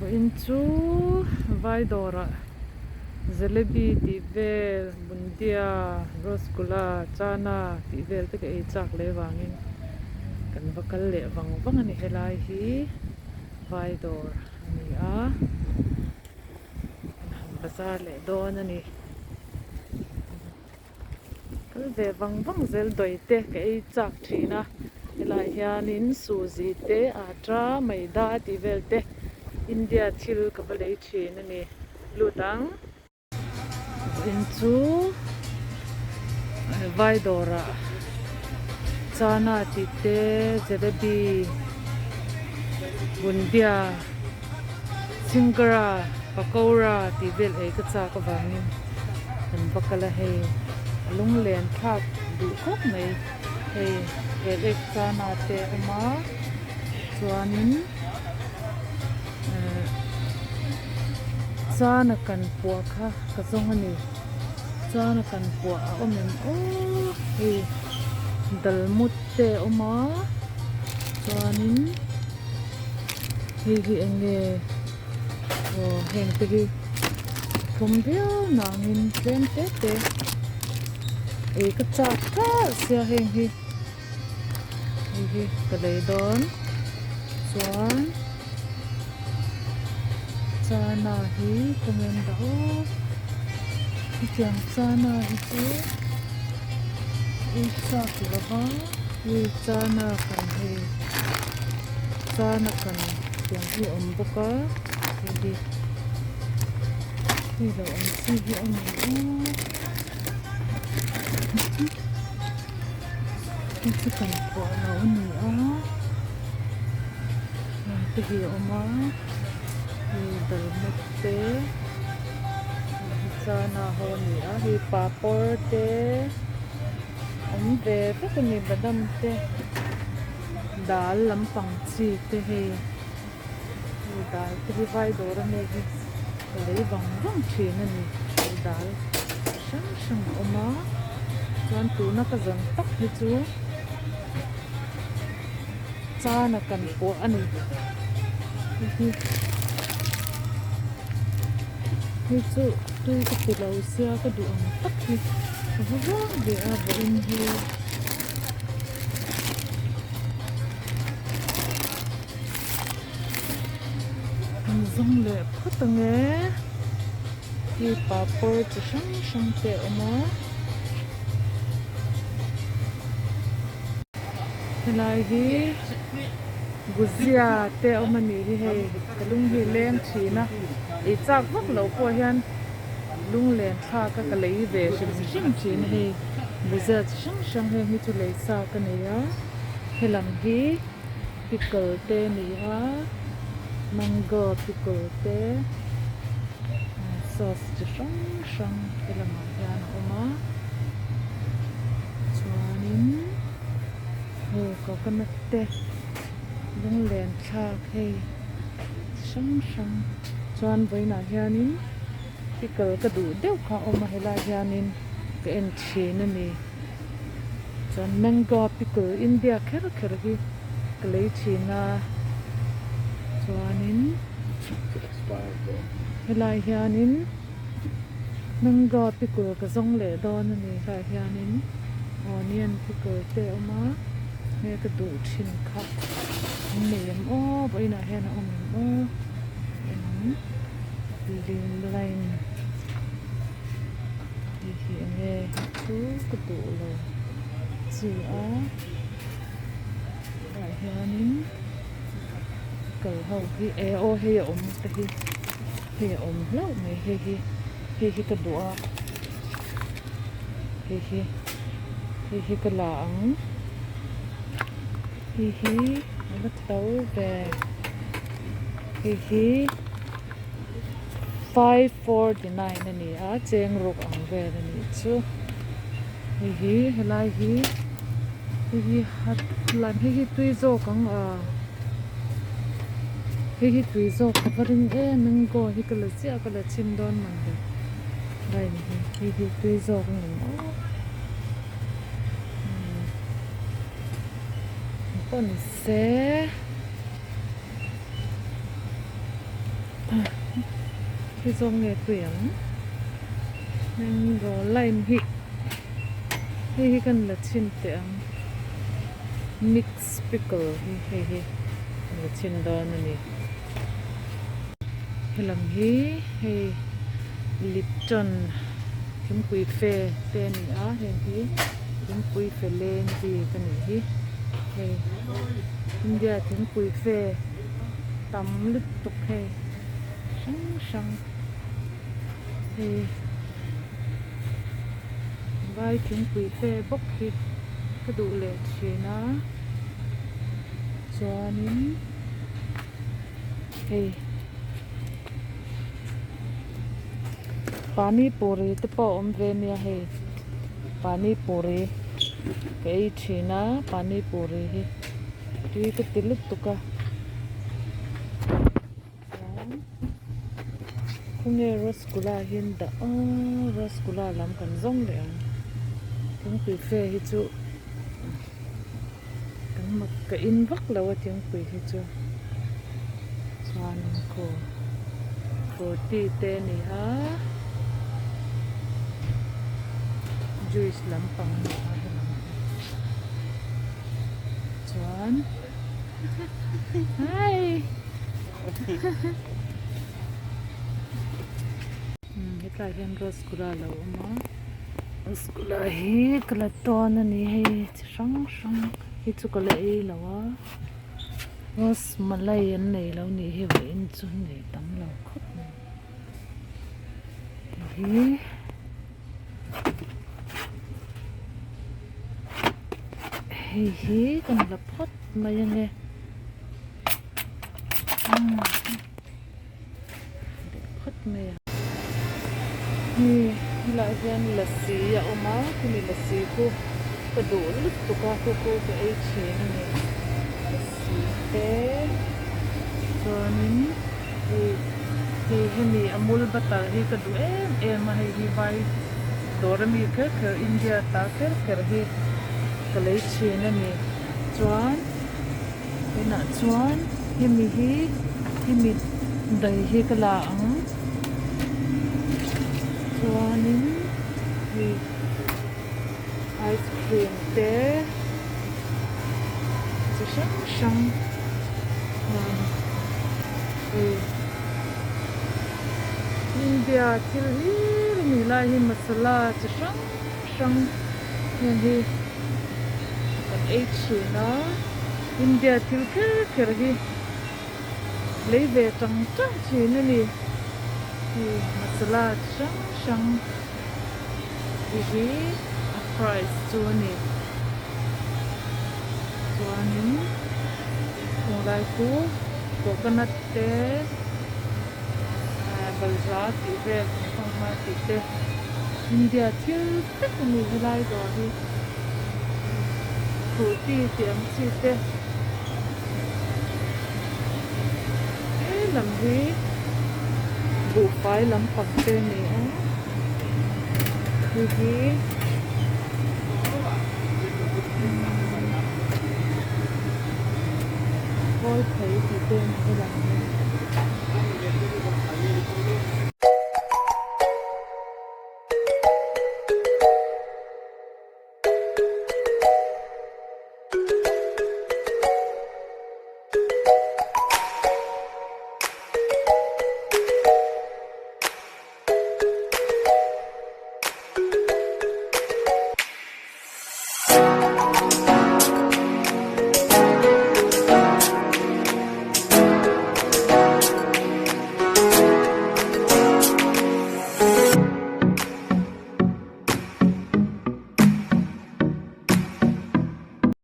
Vawiin chu vai dawrah jalebi tih vel bundia rasgula chana tih vel te ka ei chak leh vangin kan va kal leh vang vang a ni helai hi vai dawr a ni a kan han bazar leh dawn a ni. Kal ve vang vang zel dawi te ka ei chak thin a helaiah hianin suzi te atta maida tih vel te India thil ka va lei thin a ni lut ang. Vawiin chu vai dawrah chana tih te jalebi bundia Singara pakora tih vel ei ka chak avangin kan va kal a hei a lunglen thlak duh khawp mai hei he ek chana te a awm a chuanin ehh chana kan puah kha ka zawng a ni chana kan puah a awm em aw hei dal mut te a awm a chuanin. Hei hi eng nge aw heng te hi thawm viau nangin tlem te te ei ka chak tlat sia heng hi hei hi ka lei dawn chuan chana hi kawngin dah aw hetiang chana hi chu ei chak lova hei chana kan hei. Chana kan tiang hi a awm bawk a hei hi hei lo ang chi hi a ni a hei chu kan phuah lo a ni a heng te hi a awm a hei dal mut te hei hi chana ho a ni a hei papawr te awm ve vek a ni badam te. Dal lampang chi te hei hei dal te hi vai dawr a mi hi ka lei vang vang thin a ni hei dal hrang hrang a awm a chuan tuna ka zawn tak hi chu chana kan puah a ni hei hi hei chu tui ka ti lo sia ka duh ang tak hi ka va vang ve a vawiin hi. An zawng leh phawt ang e hei papawr chi hrang hrang te a awm a helai hi guzia te a awm a nih hi hei ka lung hi a leng thin a ei chak vak loh pawh hian. Lunglen thlak a ka lei ve hrim hrim thin a hei buzia chi hrang hrang heng hi chu lei sa ka nei a helam hi pickle te a ni a mango pickle te sauce chi hrang hrang helamah hian a awm a chuanin hei coconut te lunglen thlak hei chi hrang hrang chuan vawiinah hianin. Pickle ka duh deuh kha a awm a helai hianin ka en thin a ni chuan mango pickle India kher kher hi ka lei thin a chuanin helai hianin mango pickle ka zawng leh dawn a ni helai hianin onion pickle te a awm a nge ka duh thin kha an nei em aw vawiinah hian a awm em aw eng. Line hei hi enge chu ka duh lo chi a tah hianin kal ho hi e aw hei a awm te hi hei a awm hlauh mai hei hi hei hi ka duh a hei hi hei hi ka la ang hei hi a va to ve hei hi. 549 a ni a cheng ruk ang vel a nih chu hei hi helai hi hei hi hat lam hei hi tui zawk ang a hei hi tui zawk ka va ring em mango hi ka la chiah ka la chhin dawn man le line hi hei hi tui zawk a ni maw pawh ni se. Hi zawng nge tui ang mango lime hi hei hi kan la chhin teh ang mix pickle hi hei hi kan la chhin dawn a ni helam hi hei lipton thingpui fe te a ni a heng hi thingpui fe leng bik a nih hi hei India thingpui fe. Tam lutuk hei hrang hrang hei vai thingpui fe bawk hi ka duh leh thin a chuanin hei pani puri te pawh a awm ve ania hei pani puri ka ei thin a pani puri hi. Tui ka ti lutuk a chuan khawnge rasgula hi an dah a rasgula lam kan zawng leh ang thingpui fe hi chu kan mak ka in vak lo a thingpui hi chu chuan khaw frooti te a ni a juice lampang a ni a helam hi. Chuan hi hetlai hian rasgula a lo awm a rasgula hi ka la tawn a ni hei chi hrang hrang hi chu ka la ei lo a rasmalai an nei lo nih hi vawiin chu nei tam lo khawp mai hei hi. Hei hi kan la phawt mai ange leh phawt mai a hei helaiah hian lassi a awm a khumi lassi khu ka duh lutuk a khu khu ka ei thin a ni lassi te chuanin hei hei hemi amul butter hi ka duh em em a hei hi vai dawr ami kher kher India ta kher kher hi ka lei thin a ni chuan tunah chuan hemi hi hemi dai hi ka la ang chuanin hei ice cream te chi hrang hrang hei India thil hlir a ni lai hi masala chi hrang hrang heng hi kan ei thin a India thil kher kher hi lei ve tang tang thin a ni hei masala chi hrang hrang. Hei hi a price chu a ni chuanin tunlai chu coconut te ah balhla tih vel thingfanghma tih te India thil vek a ni helai dawr hi frooti tih ang chi te he lam hi buhfai lampang te a ni a hei hi kawlthei tih te a ni helam hi.